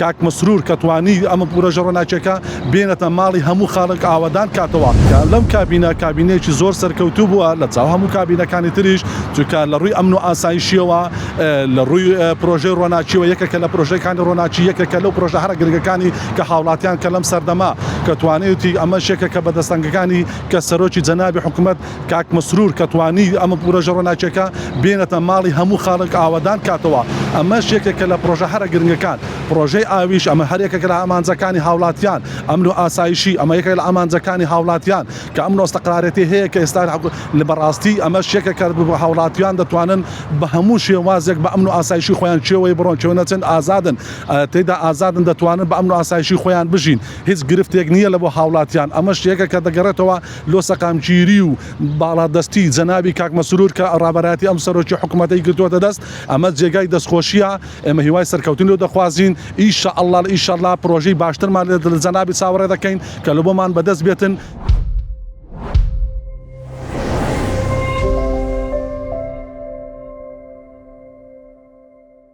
کاک مەسرور کە توانی ئەمە پرۆژە ڕۆناکیەکە بێنێتە ماڵی هەموو خەڵک ئاوەدان کاتەوە. کە لەم کابینە کابینەیەکی زۆر سەرکەوتوو بووە لە چاو هەموو کابینەکانی تریش چونکە لە ڕووی ئەمن و ئاسایشیەوە لە ڕووی پرۆژەی ڕۆناکیەوە یەکێکە لە پرۆژەکانی ڕۆناکی یەکێکە لەو پرۆژە هەرە گرنگەکانی کە هاوڵاتیان کە لەم سەردەمە کە توانیوتی ئەمەش یەکێکە بە دەستەنگەکانی کە سەرۆکی جەنابی حکومەت کاک مەسرور کە توانی ئەمە پرۆژە ڕۆناکیەکە بێنێتە ماڵی هەموو خەڵک ئاوەدان کاتەوە ئەمەش یەکێکە لە پرۆژە هەرە گرنگەکان پرۆژەی ئاویش ئەمە هەر یەکێکە لە ئامانجەکانی هاوڵاتیان ئەمن و ئاسایشی ئەمە یەکێک لە ئامانجەکانی هاوڵاتیان کە ئەمن و ئەستقرارێتی هەیە کە ئێستا لە بەڕاستی ئەمەش یەکێکە هاوڵاتیان دەتوانن بە هەموو شێوازێک بە ئەمن و ئاسایشی خۆیان چێوەی بڕۆن چێوە نەچن ئازادن تێدا ئازادن دەتوانن بە ئەمن و ئاسایشی خۆیان بژین هیچ گرفتێک نییە لە بۆ هاوڵاتیان ئەمەش یەکێکە دەگەڕێتەوە لۆ سەقامگیری و باڵادەستی جەنابی کاک مەسرور کە ڕابەرایەتی ئەم سەرۆکی حکومەتەی گرتووەتە دەست ئەمە جێگای دەستخۆشیە ئێمە هیوای سەرکەوتن لۆ دەخوازین ئیشەئەڵا ئیشەڵا پرۆژەی باشترمان لە جەنابی چاوەڕێ دەکەین کە لە بۆمان بەدەست بێتن.